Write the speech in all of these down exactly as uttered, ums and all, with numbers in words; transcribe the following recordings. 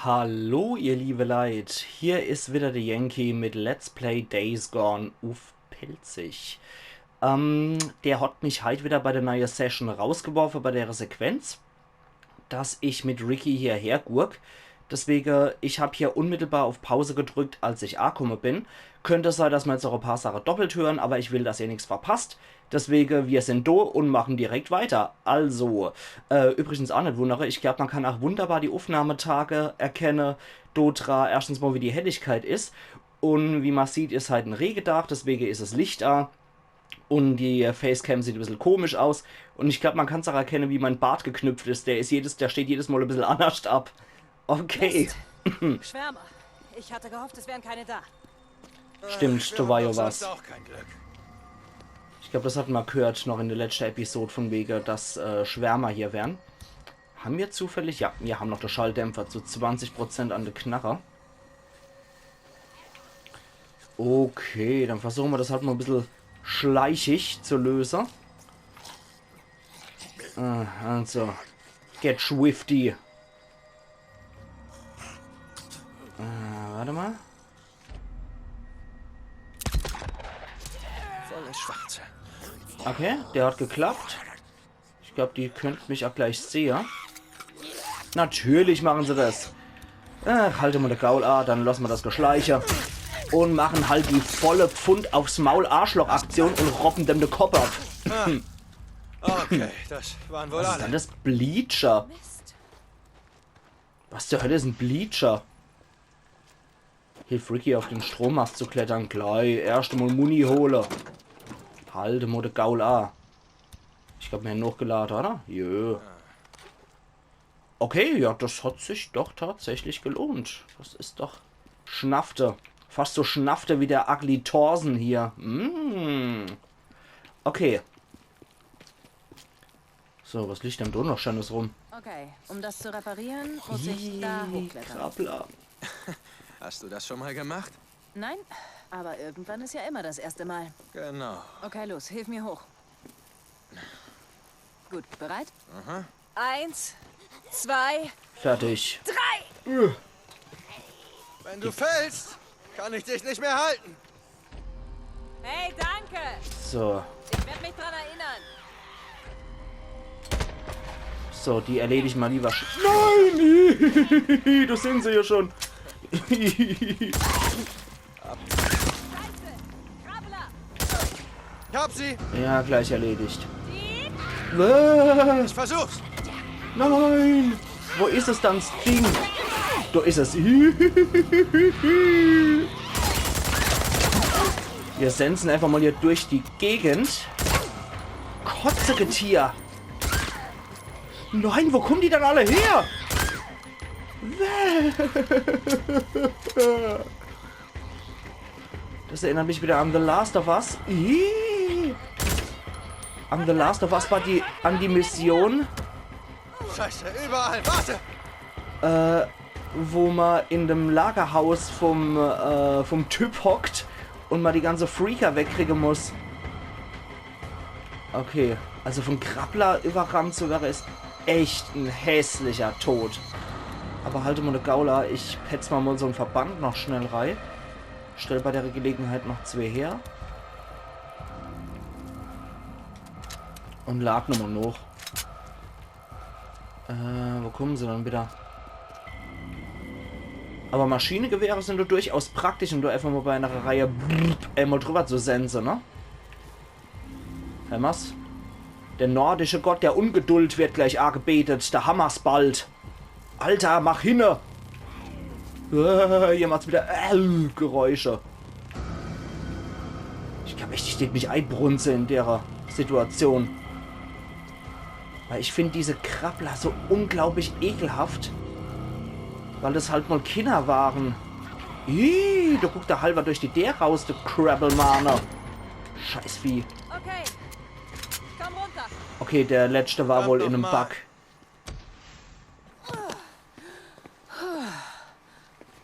Hallo, ihr liebe Leit, hier is wieder de Yankee mit Let's Play Days Gone uff Pälzisch. Ähm, der hat mich heit wieder bei der neie Session rausgeworfe, bei dere Sequenz, dass ich mit Ricky hierher gurk. Deswege, ich hab hier unmittelbar auf Pause gedrückt, als ich akumme bin. Könnt sei, dass mer jetzt noch e paar Sache doppelt hören, aber ich will, dass ihr nix verpasst. Deswege, wir sind do und machen direkt weiter. Also, äh, übrigens auch net wundere, ich glaub, man kann auch wunderbar die Aufnahmetage erkenne, dodra, erstens mal, wie die Helligkeit is. Und wie man sieht, is halt en Regedag, deswege is es Licht a. Und die Facecam sieht e bissel komisch aus. Und ich glaub, man kann's auch erkenne, wie mein Bart geknüpft is. Der is jedes, der steht jedes Mal e bissel annerscht ab. Okay. Mist. Schwärmer. Ich hatte gehofft, es wären keine da. Stimmt, Äh, do war jo Schwärmer was. Sonst auch kein Glück. Ich glaub, das hat man gehört noch in der letschte Episode von wege, dass äh, Schwärmer hier wären. Haben wir zufällig? Ja, wir haben noch de Schalldämpfer zu zwanzig Prozent an de Knarre. Okay, dann versuche mer das halt mal e bissel schleichig zu löse. Äh, also, get swifty. Äh, warte mal. Volle Schwarze. Okay, der hat geklappt. Ich glaub, die könnt mich auch gleich sehe. Natürlich machen se das. Ach, halt mal de Gaul a, dann lass mer das Geschleiche. Und machen halt die volle Pfund aufs Maul Arschloch-Aktion und roppen dem de Kopp ab. Okay, das waren wohl Was is denn alle. Das? Bleacher? Mist. Was zur Hölle is en Bleacher? Hilf Ricky auf den Strommast zu klettern. Gleich. Erscht mal Muni hole. Halt mal de Gaul a. Ich glaub, mir haben noch gelade, oder? Jö. Okay, ja, das hat sich doch tatsächlich gelohnt. Das is doch Schnafte. Fast so Schnafte wie der Ugly Thorsen hier. Mm. Okay. So, was liegt denn do noch Schönes rum? Okay, um das zu reparieren, muss ich da Ih, hochklettern. Krabbler. Hast du das schon mal gemacht? Nein, aber irgendwann ist ja immer das erste Mal. Genau. Okay, los, hilf mir hoch. Gut, bereit? Aha. Eins, zwei, Fertig. drei! Wenn du fällst, kann ich dich nicht mehr halten. Hey, danke! So. Ich werde mich dran erinnern. So, die erledige ich mal lieber. Sch Nein! Do sin se ja schon. Scheiße! Krabbler! Ich hab sie. Ja, gleich erledigt. Die Was? Ich versuch's. Nein! Wo is es dann, das Ding? Do is es. Wir sensen einfach mal hier durch die Gegend. Kotzegetier! Nein, wo kommen die dann alle her? Das erinnert mich wieder an The Last of Us. Ih. An The Last of Us war die, an die Mission, Scheiße, überall. Warte. äh, wo man in dem Lagerhaus vom, äh, vom Typ hockt und man die ganze Freaker wegkriege muss. Okay, also von Krabbler überrannt zu werre is echt en hässlicher Tod. Aber halt mal de Gaul a, ich petz mal, mal so'n Verband noch schnell rei. Stell bei der Gelegenheit noch zwee her. Und lad nochmal noch. Äh, wo kommen se dann wieder? Aber Maschinegewehre sin doch durchaus praktisch, um do einfach mal bei einer Reihe brrrt, einmal drüber zu sense, ne? Hämmer's? Der nordische Gott der Ungeduld wird gleich agebetet. Do hämmer's bald. Alter, mach hinne! Äh, hier macht's wieder äh, Geräusche. Ich glaub echt, ich deet mich eibrunze in derer Situation. Weil ich find diese Krabbler so unglaublich ekelhaft. Weil das halt mal Kinner waren. Ih, do guckt der halber durch die Deer raus, du Krabbelmane. Scheißvieh. Okay. Komm runter. Okay, der letzte war Verdammt wohl in nem nochmal. Bug.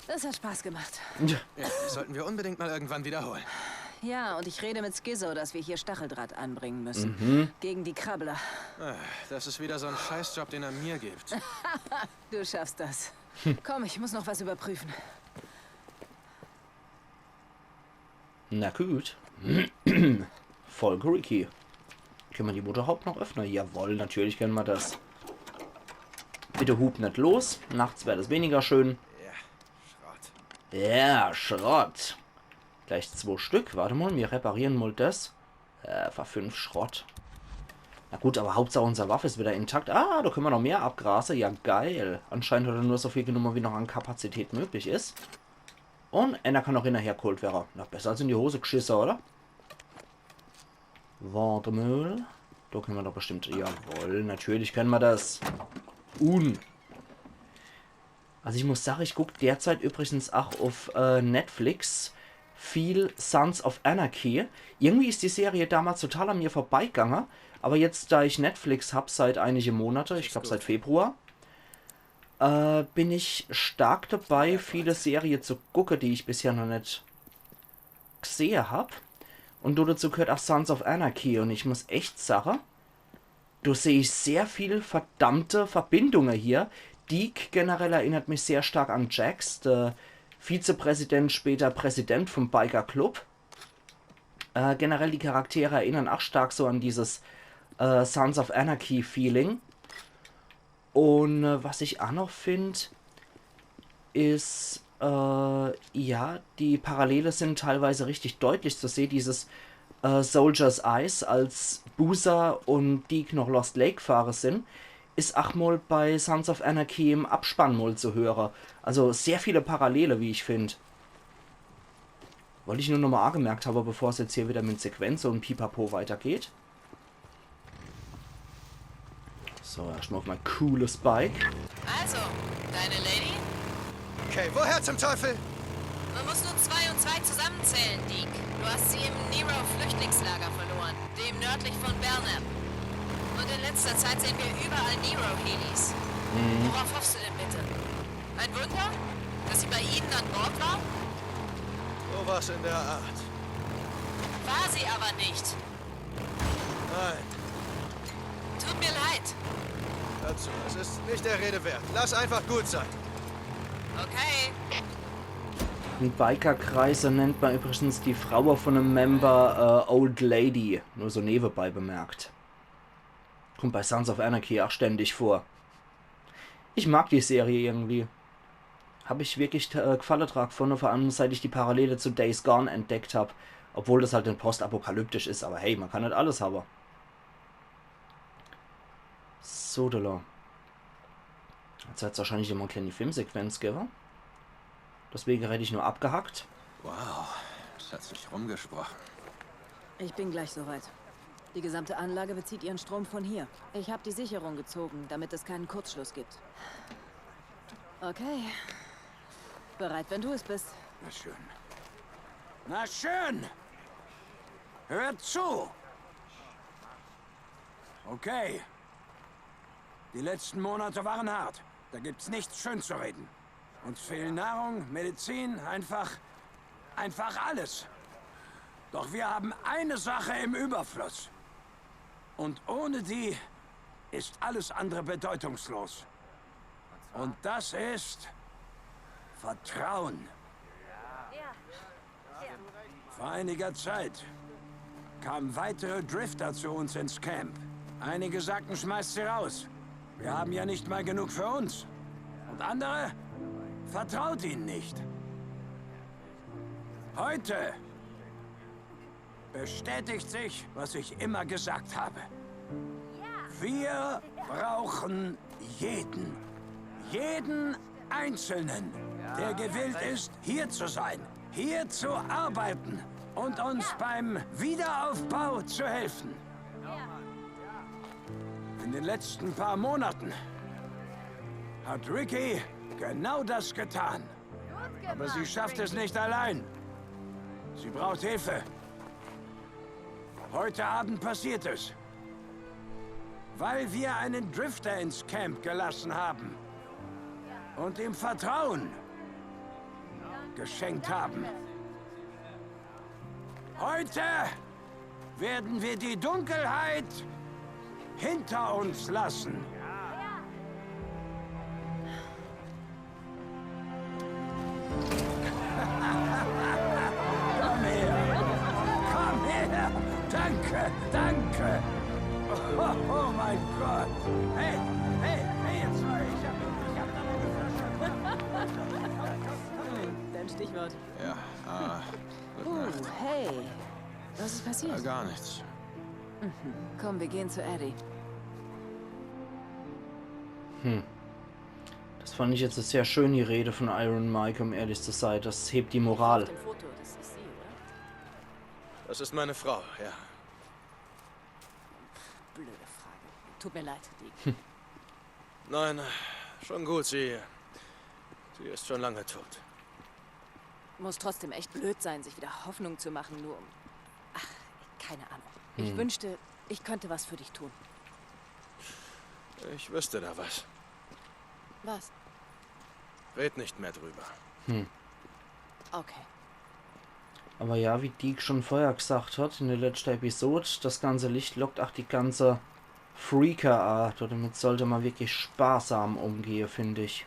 Das hat Spaß gemacht. Ja, das sollten wir unbedingt mal irgendwann wiederholen. Ja, und ich rede mit Skizzo, dass wir hier Stacheldraht anbringen müssen. Gegen die Krabbler. Äh, Das ist wieder so ein Scheißjob, den er mir gibt. Du schaffst das. Komm, ich muss noch was überprüfen. Na gut. Folge Ricky. Kenne mer die Motorhaube noch öffne? Jawohl, natürlich kenne mer des. Bitte hup net los. Nachts wär des weniger schön. Ja, Schrott. Ja, Schrott. Gleich zwo Stück. Wart emol, mir repariere mol des. Äh, fer fünf Schrott. Na gut, awwer Hauptsach unser Waff is wieder intakt. Ah, do kenne mer noch mehr abgrase. Ja, geil. Anscheinend hat er nur so viel genumme, wie noch an Kapazität möglich is. Un eener kann noch hinnerher geholt werre. Na, besser als in die Hose gschisse, oder? Wart emol. Do kenne mer doch bestimmt. Jawohl, natürlich kenne mer des. Un. Also ich muss sage, ich guck derzeit übrigens ach uff äh, Netflix viel Sons of Anarchy. Irgendwie is die Serie damals total an mir vorbeigange, awwer jetzt, da ich Netflix hab seit einige Monate, ich glaab seit Februar, äh, bin ich stark dabei, viele Serie zu gucke, die ich bisher noch net gsehe hab. Un do dazu gehört ach Sons of Anarchy un ich muss echt sage, do seh ich sehr viel verdammte Verbindunge hier. Deke generell erinnert mich sehr stark an Jax, de Vizepräsident, später Präsident vom Biker Club. Äh, generell die Charaktere erinnern ach stark so an dieses äh, Sons of Anarchy Feeling. Un äh, was ich ach noch find, is, äh, ja, die Parallele sin teilweise richtig deutlich zu sehn. Dieses äh, Soldier's Eyes, als Boozer un Deke noch Lost Lake fahre sin, is ach mol bei Sons of Anarchy im Abspann mol zu höre. Also sehr viele Parallele, wie ich find. Wollt ich nur nochmol agemerkt hawwe, bevor's jetzt hier wieder mit Sequenze un Pipapo weitergeht. So, erschtmol uff mei cooles Bike. Also, deine Lady? Okay, woher zum Teufel? Man muss nur zwei und zwei zusammenzählen, Deke. Du hast sie im Nero-Flüchtlingslager verloren, dem nördlich von Belknap. Und in letzter Zeit sehen wir überall Nero-Helis. Worauf hoffst du denn bitte? Ein Wunder? Dass sie bei ihnen an Bord war? Sowas in der Art. War sie aber nicht. Nein, Tut mir leid. hör zu, es ist nicht der Rede wert. Lass einfach gut sein. Okay. In Bikerkreise nennt mer übrigens die Fraue von em Member äh, Old Lady. Nur so newebei bemerkt. Kummt bei Sons of Anarchy ach ständig vor. Ich mag die Serie irgendwie. Hab ich wirklich äh, Gfalle dra gfunne, vor allem seit ich die Parallele zu Days Gone entdeckt hab. Obwohl des halt in postapokalyptisch is, awwer hey, mer kann net alles hawwe. So, do. Jetzt werd's wahrscheinlich immer e kleine Filmsequenz gewwe. Deswege red ich nur abgehackt. Wow, es hat sich rumgesprochen. Ich bin gleich soweit. Die gesamte Anlage bezieht ihren Strom von hier. Ich habe die Sicherung gezogen, damit es keinen Kurzschluss gibt. Okay. Bereit, wenn du es bist. Na schön. Na schön! Hört zu! Okay. Die letzten Monate waren hart. Da gibt's nichts schön zu reden. Uns fehlen Nahrung, Medizin, einfach, einfach alles. Doch wir haben eine Sache im Überfluss. Und ohne die ist alles andere bedeutungslos. Und das ist Vertrauen. Vor einiger Zeit kamen weitere Drifter zu uns ins Camp. Einige sagten, schmeißt sie raus. Wir haben ja nicht mal genug für uns. Und andere vertraut ihnen nicht. Heute bestätigt sich, was ich immer gesagt habe. Wir brauchen jeden. Jeden Einzelnen, der gewillt ist, hier zu sein, hier zu arbeiten und uns beim Wiederaufbau zu helfen. In den letzten paar Monaten hat Ricky genau das getan. Aber sie schafft es nicht allein. Sie braucht Hilfe. Heute Abend passiert es. Weil wir einen Drifter ins Camp gelassen haben und ihm Vertrauen geschenkt haben. Heute werden wir die Dunkelheit hinter uns lassen. Danke. Oh, oh mein Gott. Hey, hey, hey, jetzt mal. Ich hab, ich hab da eine Flasche. Dein Stichwort. Ja, äh, gute Nacht. Uh, hey. Was ist Ja, passiert? Gar nichts. Komm, wir gehen zu Addie. Das fand ich jetzt sehr schön, die Rede von Iron Mike, um ehrlich zu sein. Das hebt die Moral. Auf dem Foto, das ist sie, oder? Das ist meine Frau, ja. Blöde Frage. Tut mir leid, Deek. Nein, schon gut, sie. Sie ist schon lange tot. Muss trotzdem echt blöd sein, sich wieder Hoffnung zu machen, nur um... Ach, keine Ahnung. Ich wünschte, ich könnte was für dich tun. Ich wüsste da was. Was? Red nicht mehr drüber. Okay. Aber ja, wie Deek schon vorher gesagt hat in der letzten Episode, das ganze Licht lockt auch die ganze Freaker an. Damit sollte man wirklich sparsam umgehen, finde ich.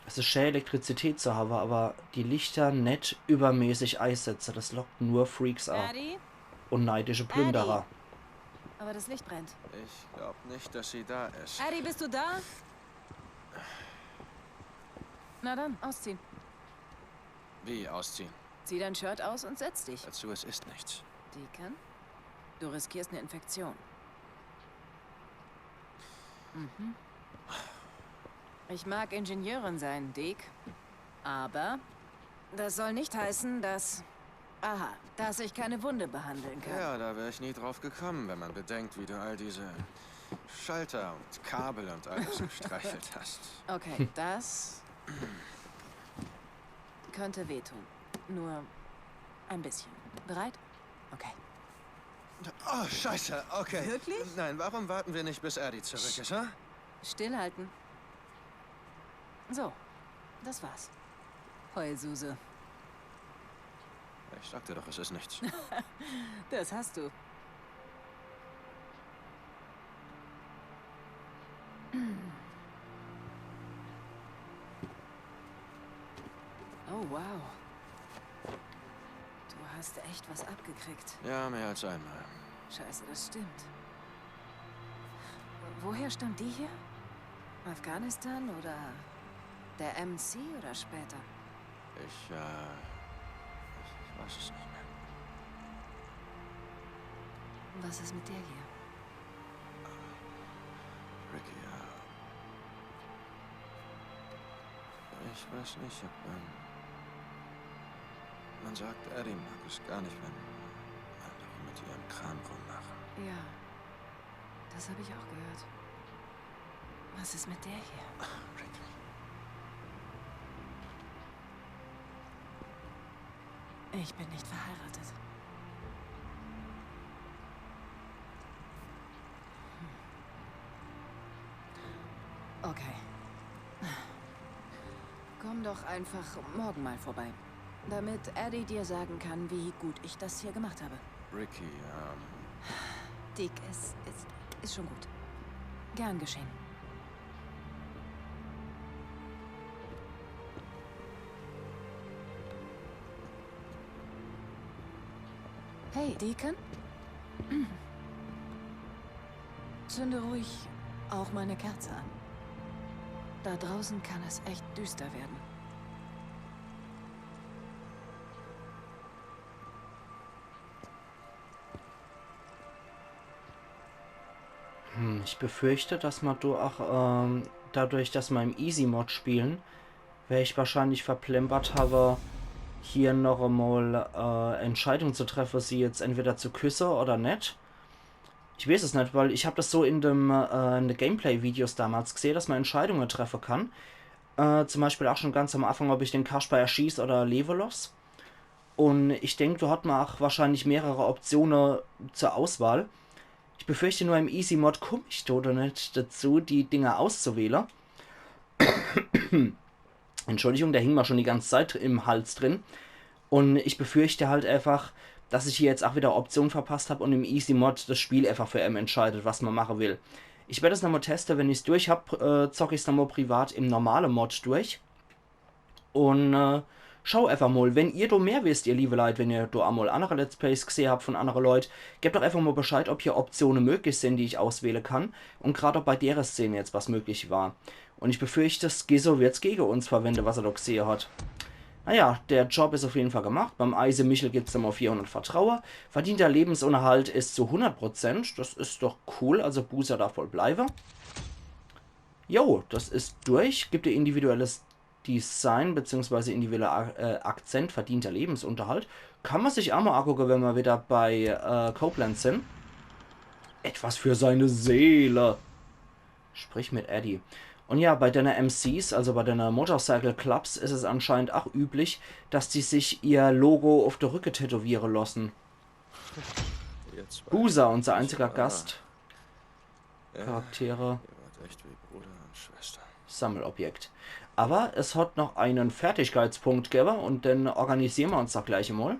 Es ist schön, Elektrizität zu haben, aber die Lichter net übermäßig einsetzen. Das lockt nur Freaks an. Addie? Und neidische Plünderer. Aber das Licht brennt. Ich glaub nicht, dass sie da ist. Addie, bist du da? Na dann, ausziehen. Wie ausziehen? Zieh dein Shirt aus und setz dich. Dazu, es ist nichts. Deacon, du riskierst eine Infektion. Mhm. Ich mag Ingenieurin sein, Deek. Aber das soll nicht heißen, dass... Aha, dass ich keine Wunde behandeln kann. Ja, da wäre ich nie drauf gekommen, wenn man bedenkt, wie du all diese Schalter und Kabel und alles gestreichelt hast. Okay, das könnte wehtun. Nur ein bisschen. Bereit? Okay. Oh, scheiße, okay. Wirklich? Nein, warum warten wir nicht, bis Addie zurück ist, ha? Stillhalten. So, das war's. Heulsuse. Ich sagte doch, es ist nichts. Das hast du. Oh, wow. Du hast echt was abgekriegt. Ja, mehr als einmal. Scheiße, das stimmt. Woher stammt die hier? Afghanistan oder der M C oder später? Ich, äh, ich weiß es nicht mehr. Was ist mit der hier? Ricky, äh, ich weiß nicht, ob man, man sagt, Addie mag es gar nicht, wenn andere mit ihrem Kram rummachen. Ja, das habe ich auch gehört. Was ist mit der hier? Ricky. Ich bin nicht verheiratet. Okay. Komm doch einfach morgen mal vorbei, damit Addie dir sagen kann, wie gut ich das hier gemacht habe. Ricky, ähm, Deek, es ist, ist schon gut. Gern geschehen. Hey, Deacon? Zünde ruhig auch mal eine Kerze an. Da draußen kann es echt düster werden. Hm, ich befürchte, dass ma do auch, ähm, dadurch, dass ma im Easy Mode spielen, wer ich wahrscheinlich verplempert habe, hier noch einmal äh, Entscheidung zu treffen, sie jetzt entweder zu küssen oder net. Ich weiß es net, weil ich hab das so in dem, äh, in de Gameplay-Videos damals gesehen, dass man Entscheidungen treffen kann. Äh, zum Beispiel auch schon ganz am Anfang, ob ich den Kasper erschieß oder leben lass. Und ich denk, da hat man auch wahrscheinlich mehrere Optionen zur Auswahl. Ich befürchte nur, im Easy Mode komm ich da net dazu, die Dinger auszuwählen. Entschuldigung, der hing mir schon die ganze Zeit im Hals drin. Und ich befürchte halt einfach, dass ich hier jetzt auch wieder Optionen verpasst hab und im Easy Mode das Spiel einfach für einen entscheidet, was man machen will. Ich werde es nochmal testen, wenn ich's durch hab, äh, zock ich's nochmal privat im normalen Mode durch. Und äh, Schau efach mol, wenn ihr do mehr wisst, ihr liewe Leit, wenn ihr do emol annere Let's Plays gsehe habt von annere Leit, gebt doch efach mol Bescheid, ob hier Optione möglich sin, die ich auswähle kann, un grad ob bei dere Szene jetzt was möglich war. Un ich befürcht, Skizzo wird's gege uns verwende, was er do gsehe hat. Naja, der Job is auf jeden Fall gemacht. Beim Eisemichel gibt's dann mol vierhundert Vertraue. Verdienter Lebensunterhalt is zu hundert Prozent. Das is doch cool, also Boozer darf wohl bleiwe. Jo, das is durch. Gibt e individuelles Design beziehungsweise individueller A- äh, Akzent, verdienter Lebensunterhalt. Kann ma sich aa mol agucke, wenn ma wieder bei äh, Copeland sin. Etwas für seine Seele. Sprich mit Eddie. Un ja, bei denne M Cs, also bei denne Motorcycle Clubs, is es anscheinend ach üblich, dass die sich ihr Logo auf de Rücke tätowiere losse. Ihr zwei. Boozer, unser einziger Ah. Gast. Ja, Charaktere. Ihr wart echt wie Bruder und Schwester. Sammelobjekt. Aber es hat noch einen Fertigkeitspunkt gebe un den organisiere ma uns doch gleich emol.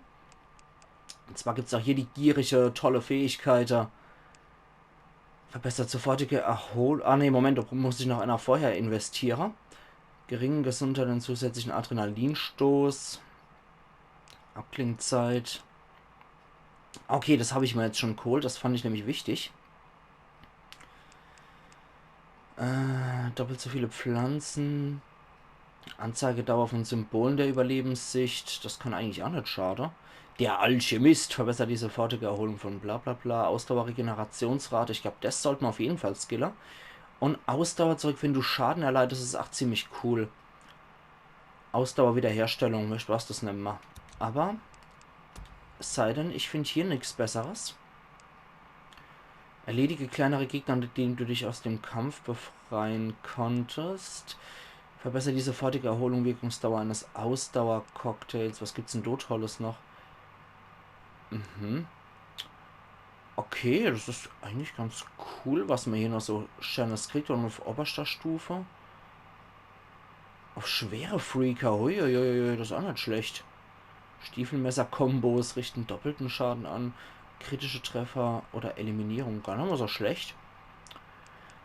Un zwar gibt's auch hier die gierige, tolle Fähigkeit. Verbessert sofortige Erhol-, ah nee, Moment, da muss ich noch einer vorher investiere. Geringe Gesundheit und zusätzlichen Adrenalinstoß. Abklingzeit. Okay, das hab ich mir jetzt schon geholt, das fand ich nämlich wichtig. Äh, doppelt so viele Pflanzen. Anzeigedauer von Symbolen der Überlebenssicht. Das kann eigentlich auch net schade. Der Alchemist verbessert die sofortige Erholung von bla bla bla. Ausdauer, Regenerationsrate. Ich glaub, das sollte ma auf jeden Fall skille. Un Ausdauer zurück, wenn du Schaden erleidest, is ach ziemlich cool. Ausdauer, Wiederherstellung, ich weiß das nimmer. Aber, es sei denn, ich find hier nix Besseres. Erledige kleinere Gegner, indem du dich aus dem Kampf befreien konntest. Verbessere die sofortige Erholung, Wirkungsdauer eines Ausdauercocktails. Was gibt's denn do Tolles noch? Mhm. Okay, das is eigentlich ganz cool, was ma hier noch so Schönes kriegt. Un auf oberster Stufe. Auf schwere Freaker, huiuiui, das is auch net schlecht. Stiefelmesser-Kombos richten doppelten Schaden an. Kritische Treffer oder Eliminierung, gar net mal so schlecht.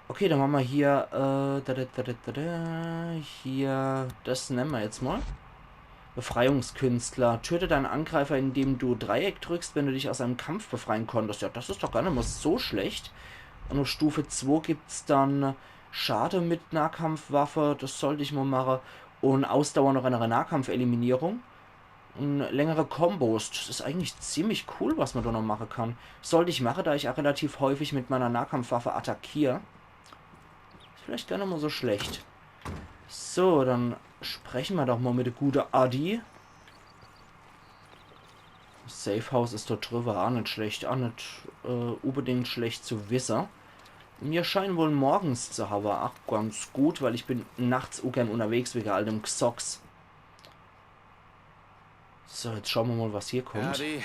Okay, dann mache ma hier, äh, da, da, da, da, da, da, hier, das nemme ma jetzt mal. Befreiungskünstler. Töte deinen Angreifer, indem du Dreieck drückst, wenn du dich aus einem Kampf befreien konntest. Ja, das is doch gar net mal so schlecht. Un auf Stufe zwei gibt's dann Schade mit Nahkampfwaffe, das sollt ich mal mache. Un Ausdauer noch einer Nahkampfeliminierung. Un längere Kombos, das is eigentlich ziemlich cool, was ma da noch mache kann. Sollt ich mache, da ich auch relativ häufig mit meiner Nahkampfwaffe attackier. Is vielleicht gar net mal so schlecht. So, dann spreche ma doch mal mit de gute Adi. Safe House is dort drüber, auch net schlecht, auch net äh, unbedingt schlecht zu wisse. Mir scheinen wohl morgens zu habe, ach ganz gut, weil ich bin nachts ungern unterwegs wegen all dem Gsocks. So, jetzt schaue ma mal, was hier kommt. Adi,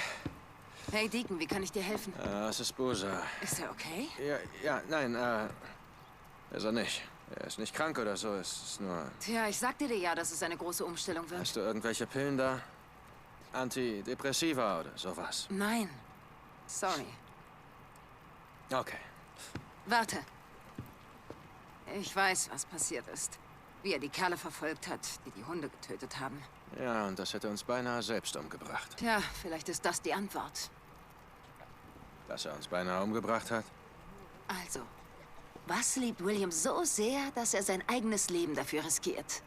Hey Deacon, wie kann ich dir helfen? äh, es ist Boozer. Ist er okay? Ja, ja, nein, äh, ist er nicht. Er ist nicht krank oder so, es ist nur... Tja, ich sagte dir ja, dass es eine große Umstellung wird. Hast du irgendwelche Pillen da? Antidepressiva oder sowas? Nein. Sorry. Okay. Warte. Ich weiß, was passiert ist. Wie er die Kerle verfolgt hat, die die Hunde getötet haben. Ja, und das hätte uns beinahe selbst umgebracht. Tja, vielleicht ist das die Antwort. Dass er uns beinahe umgebracht hat? Also, was liebt William so sehr, dass er sein eigenes Leben dafür riskiert?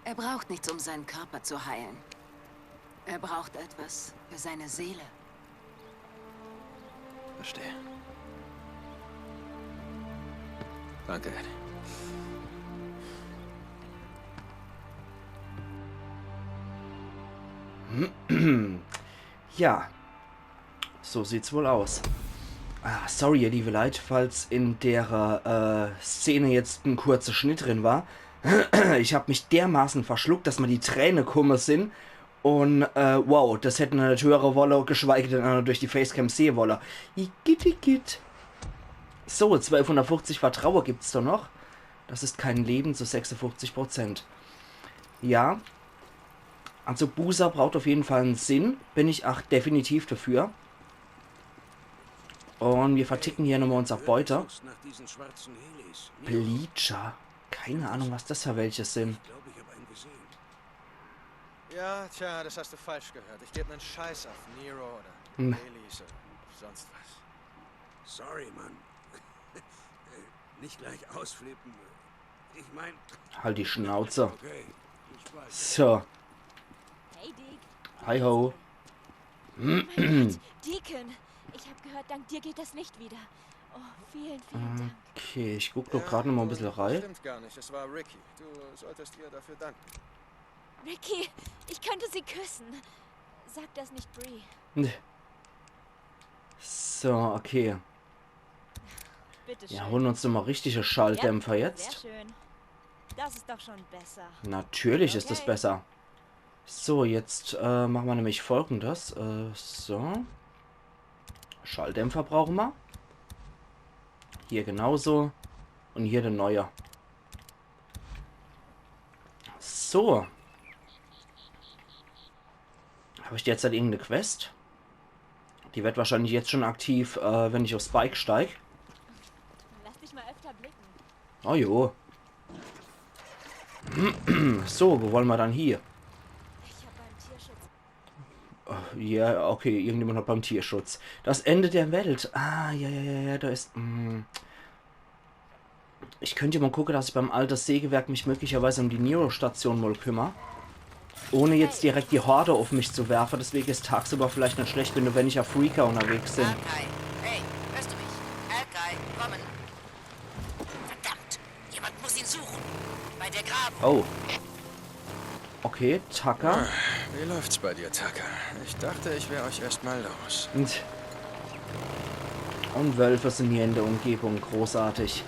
Er braucht nichts, um seinen Körper zu heilen. Er braucht etwas für seine Seele. Verstehe. Danke, Eddie. Ja, so sieht's wohl aus. Ah, sorry, ihr liebe Leit, falls in der äh, Szene jetzt en kurzer Schnitt drin war. Ich hab mich dermaßen verschluckt, dass mir die Träne kumme sin. Un äh, wow, das hätte ma net höre wolle, geschweige denn einer durch die Facecam sehe wolle. Igitt, igitt. So, zwölfhundertfünfzig Vertraue gibt's da noch. Das ist kein Leben zu sechsundfünfzig Prozent. Ja. Also Boozer braucht auf jeden Fall en Sinn. Bin ich ach definitiv dafür. Un mir verticken hier nochmal unser Beute. Nach diesen schwarzen Helis. Bleacher. Keine Ahnung, was das für welche sin. Ich glaube, ich habe einen gesehen. Ja, tja, das hast du falsch gehört. Ich gebe einen Scheiß auf Nero oder Hm. Elise oder sonst was. Sorry, Mann. Nicht gleich ausflippen. Ich mein, Halt die Schnauze. Okay. Viel Spaß. So, Hey, Deek. hi ho. Mein Gott, Deacon. Ich habe gehört, dank dir geht das Licht wieder. Oh, vielen, vielen Dank. Okay, ich guck doch gerade noch mal ein bisschen rein. Stimmt gar nicht, es war Ricky. Du solltest ihr dafür danken. Ricky, ich könnte sie küssen. Sag das nicht Bree. Nee. So, okay. Bitte schön. Ja, holen uns doch mal richtige Schalldämpfer Ja, jetzt. Sehr schön. Das ist doch schon besser. Natürlich ist es Okay. besser. So, jetzt äh, machen wir nämlich folgendes. Äh, so. Schalldämpfer brauchen wir. Hier genauso. Und hier der neue. So. Habe ich derzeit irgendeine Quest? Die wird wahrscheinlich jetzt schon aktiv, äh, wenn ich aufs Bike steig. Lass dich mal öfter blicken. Oh jo. So, wo wollen wir dann hier? Ich habe beim Tierschutz Ja, okay, irgendjemand hat beim Tierschutz. Das Ende der Welt. Ah, ja, ja, ja, ja, da ist. Mm. Ich könnte mal gucken, dass ich beim Altes Sägewerk mich möglicherweise um die Nero-Station mal kümmere. Ohne jetzt direkt die Horde auf mich zu werfen. Deswegen ist tagsüber vielleicht nicht schlecht, wenn da weniger Freaker unterwegs sind. Alkai, hey, hörst du mich? Alkai, kommen. Verdammt, jemand muss ihn suchen. Bei der Grabung. Oh. Okay, Tucker. Wie läuft's bei dir, Tucker? Ich dachte, ich wäre euch erst mal los. Und, und Wölfe sind hier in der Umgebung. Großartig.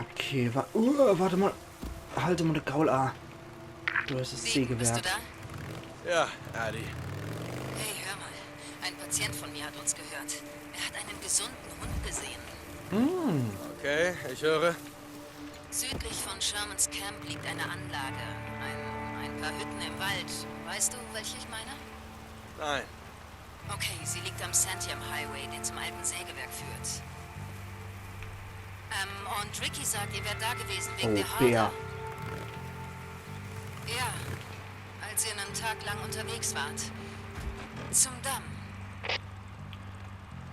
Okay, wa uh, warte mal. Halt mal de Gaul a. Du hast das Deacon, bist du Sägewerk. Da? Ja, Addie. Hey, hör mal. Ein Patient von mir hat uns gehört. Er hat einen gesunden Hund gesehen. Okay, ich höre. Südlich von Shermans Camp liegt eine Anlage. Ein, ein paar Hütten im Wald. Weißt du, welche ich meine? Nein. Okay, sie liegt am Santiam Highway, der zum alten Sägewerk führt. Ähm, und Ricky sagt, ihr wärt da gewesen wegen Oh, der Bär. Horde. Ja, als ihr einen Tag lang unterwegs wart. Zum Damm.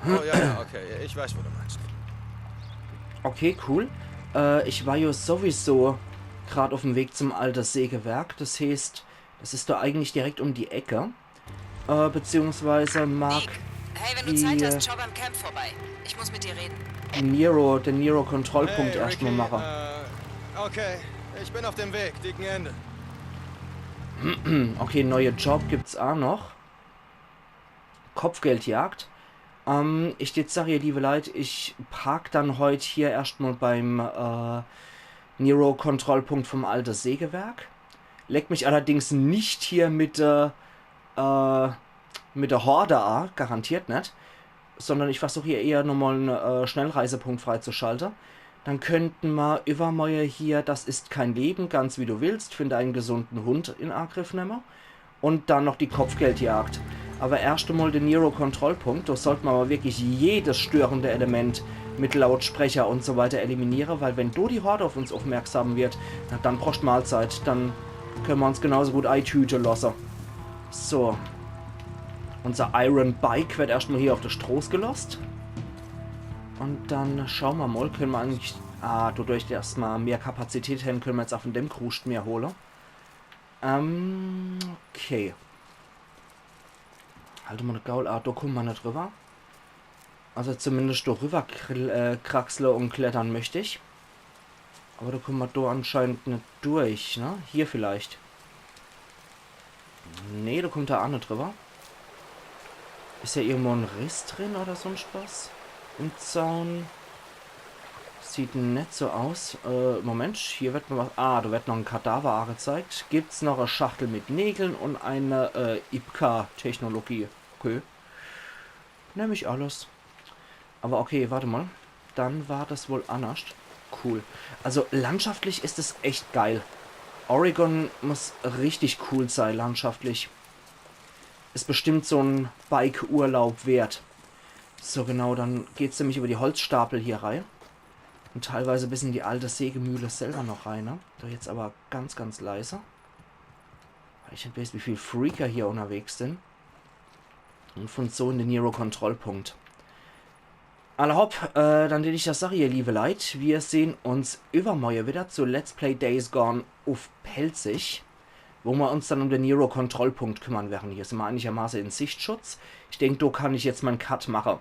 Oh ja, ja, okay. Ich weiß, wo du meinst. Okay, cool. Äh, ich war ja sowieso grad auf dem Weg zum Altes Sägewerk. Das heißt, das ist da eigentlich direkt um die Ecke. Äh, beziehungsweise mag Deek, hey, wenn du die- Zeit hast, schau beim Camp vorbei. Ich muss mit dir reden. Nero, den Nero-Kontrollpunkt Hey, erstmal Ricky, machen. Äh, okay, ich bin auf dem Weg. Deacon Ende. Okay, neue Job gibt's auch noch. Kopfgeldjagd. Ähm, ich jetzt sag, ihr liebe Leute, ich park dann heut hier erstmal beim äh, Nero-Kontrollpunkt vom Altes Sägewerk. Leck mich allerdings nicht hier mit der äh, mit der Horde a, garantiert net. Sondern ich versuche hier eher nochmal einen äh, Schnellreisepunkt freizuschalten. Dann könnten wir übermorgen hier Das ist kein Leben, ganz wie du willst, finde einen gesunden Hund in Angriff nehmen. Und dann noch die Kopfgeldjagd. Aber erst einmal den Nero-Kontrollpunkt. Da sollte man aber wirklich jedes störende Element mit Lautsprecher und so weiter eliminieren, weil wenn da die Horde auf uns aufmerksam wird, na dann Prost Mahlzeit, dann können wir uns genauso gut eintüten lassen. So. Unser Iron Bike wird erstmal hier auf der Stroß gelost. Und dann schauen wir mal, können wir eigentlich. Ah, dadurch, dass wir mehr Kapazität haben, können wir jetzt auch von dem Kruscht mehr holen. Ähm, okay. Halt mal de Gaul, ah, da kommen wir nicht drüber. Also zumindest da rüber kr- äh, kraxle und klettern möchte ich. Aber da kommen wir da anscheinend nicht durch, ne? Hier vielleicht. Nee, da kommt der Arne drüber. Ist ja irgendwo ein Riss drin oder sonst was? Im Zaun. Sieht net so aus. Äh, Moment, hier wird noch was. Ah, da wird noch ein Kadaver angezeigt. Gibt's noch eine Schachtel mit Nägeln und eine äh, Ipka-Technologie. Okay. Nehm ich alles. Aber okay, warte mal. Dann war das wohl anders. Cool. Also landschaftlich ist es echt geil. Oregon muss richtig cool sein, landschaftlich. Ist bestimmt so ein Bike-Urlaub wert. So genau, dann geht's nämlich über die Holzstapel hier rein. Und teilweise bis in die alte Sägemühle selber noch rein, ne? Da jetzt aber ganz, ganz leise. Weil ich net weeß, wie viel Freaker hier unnerwegs sin. Un vun so in de Nero-Kontrollpunkt. Alla hopp, äh, dann deet ich das sage, ihr liewe Leit. Mir sehn uns iwwermorje widder zu Let's Play Days Gone uff Pälzisch, wo mer uns dann um de Nero-Kontrollpunkt kümmere werre. Hier sin mer einigermaße in Sichtschutz. Ich denk, do kann ich jetzt mein Cut mache.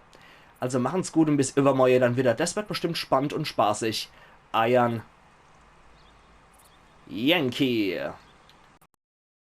Also machen's gut un bis iwwermorje dann widder. Das werd bestimmt spannend un spaßig. Eiern Yankee.